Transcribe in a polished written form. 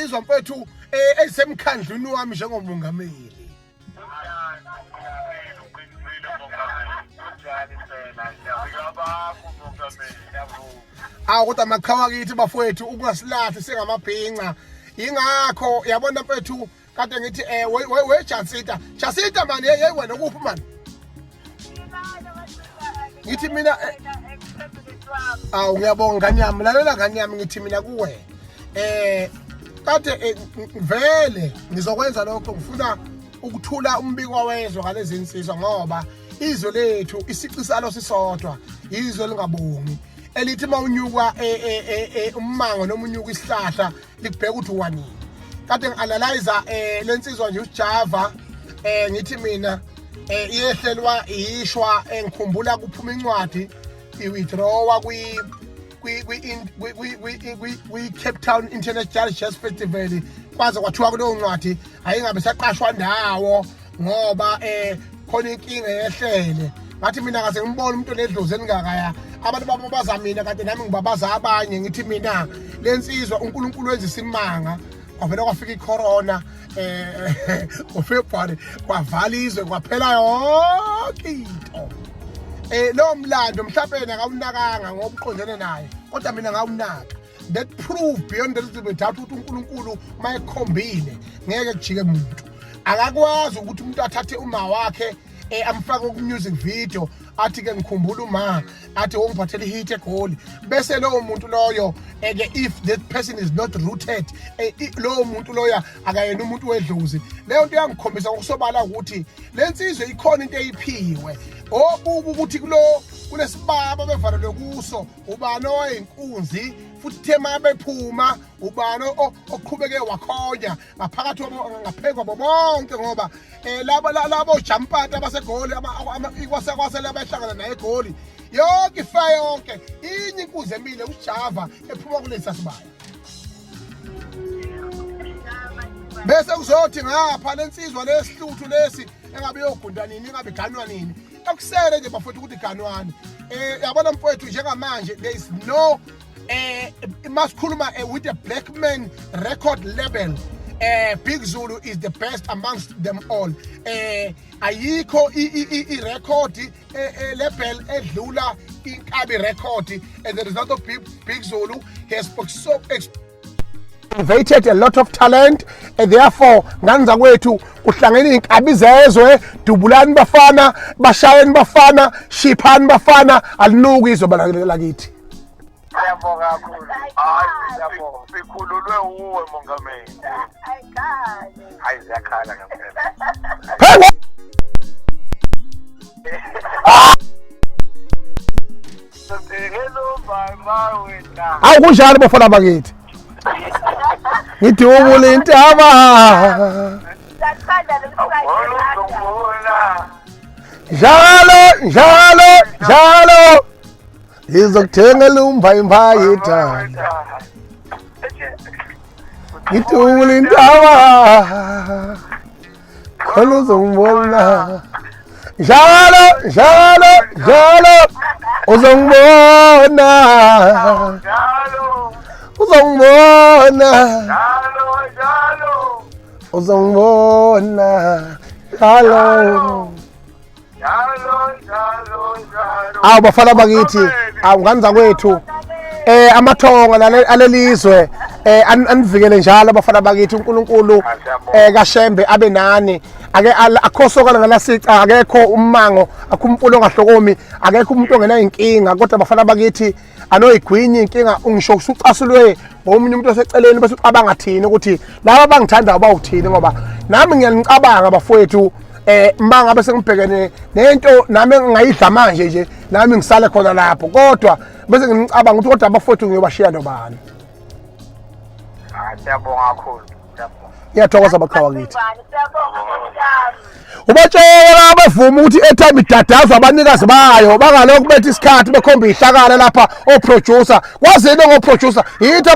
insizwa mfethu ezisemkhandlwini wami njengomongameli. Awu kodwa maqhawe akithi bafowethu, ukungasilahli singamabhinca. Ingakho yabona mfethu kade ngithi we Jacinta, Jacinta man, hey hey wena kuphi man? Ngithi mina awu ngiyabonga ngane yami, lalela ngane yami, ngithi mina kuwe kade vele ngizokwenza lokho, ngifuna ukuthula umbiko wezwe ngalezi insizwa, ngoba izwe lethu isici salo sisodwa, izwe lingabongi elithi mawunyuka ummango noma unyuka isihlahla likubheka ukuthi uwanini. Kade ngi-analyza lensizwa nje uJava, ngithi mina iyehlelwa ishwa, ngikhumbula kuphuma incwadi i-withdrawa kwi-Cape Town International Jazz Festival, kwaze kwathiwa kuleyo ncwadi ayingabe saqashwa ndawo ngoba khona inkinga yehlele. Ngathi mina ngase ngibona umuntu onedlozi elingakaya, abantu bababaza mina kade nami ngibabaza abanye. Ngithi mina lensizwa uNkulunkulu wenza isimanga, kwavele kwafika icorona ngoFebruary, kwavala izwe, kwaphela yonke into. Lo mlando mhlawumbe yena akawunakanga ngoba uqondene naye, kodwa mina ngawunaka. That prove beyond the reasonable doubt ukuthi uNkulunkulu mayekhombile ngeke kujike muntu. Akakwazi ukuthi umuntu athathe uma wakhe amfake ku music video, athi ke ngikhumbula uma athi ongiphathela ihit eGoli, bese lowo muntu loyo eke if that person is not rooted, lowo muntu loya akayena umuntu wedlozi. Leyo nto yangikhombisa ngokusobala ukuthi lensizwe ikhona into eyiphiwe obuka ukuthi kulo kulesibaba bevalelwe kuso ubani owayinkunzi, futhi thema bephuma ubani oqhubeke wakhonya ngaphakathi ngaphekwa bonke, ngoba labo jampata abaseGoli kwasekwasele abahlangana naye eGoli yonke ifa yonke inye inkunzi emile uJava ephuma kulesi sibaya. Bese kuzothi ngapha lensizwa lesihluthu lesi engabe yogunda nini, engabe iganwa nini, ekusele nje bafowethu ukuthi iganwani. Yabona mfowethu, njengamanje there is no masikhuluma with a black man record label, Big Zulu is the best amongst them all. Ayikho i record label edlula Inkabi Record, and there is not a Big Zulu. He has so innovated a lot of talent, and therefore nganza kwethu kuhlangene inkabi zezwe. Dubulani bafana, bashayeni bafana, shiphani bafana, alinuki izwe lakithi. Siyabonga kakhulu. Hayi, Siyabonga. sikhululwe uwe mongameli. Hayi, ziyakhala ngempela. Phela awu kunjalo bafana bakithi, ngidubula intaba. Njalo njalo njalo ngizokuthengela umbayimbayi thanda, ngidubula intaba khona uzongibona njalo njalo njalo, uzongibona, uzongibona, uzongibona njalo. Awu bafana bakithi, awu ngane zakwethu, amathonga alelizwe anivikele njalo bafana bakithi. uNkulunkulu kaShembe abe nani. Ake akhosokana ngalasica, akekho ummango, akho umfulo ongahlokomi, akekho umuntu ongenayo inkinga, kodwa bafana bakithi anoyigwinyi inkinga. Ngisho usucasulwe ngomunye umuntu oseceleni, bese ucabanga thini ukuthi laba abangithandayo bawuthini, ngoba nami ngiyanicabanga bafowethu. Mangabe sengibhekene nento nami ngayidla manje nje, nami ngisale khona lapho, kodwa bese ngicabanga ukuthi kodwa abafowethu ngiyobashiya nobani? Siyabonga kakhulu. Siyabonga. Ngiyathokoza baqhawe kithi. Ubatshela abavuma ukuthi i-airtime idadazwa abanikazi bayo, bangalokhu bethi isikhathi bekhomba ihlakala lapha o-producer. Kwazini ngo-producer yithi.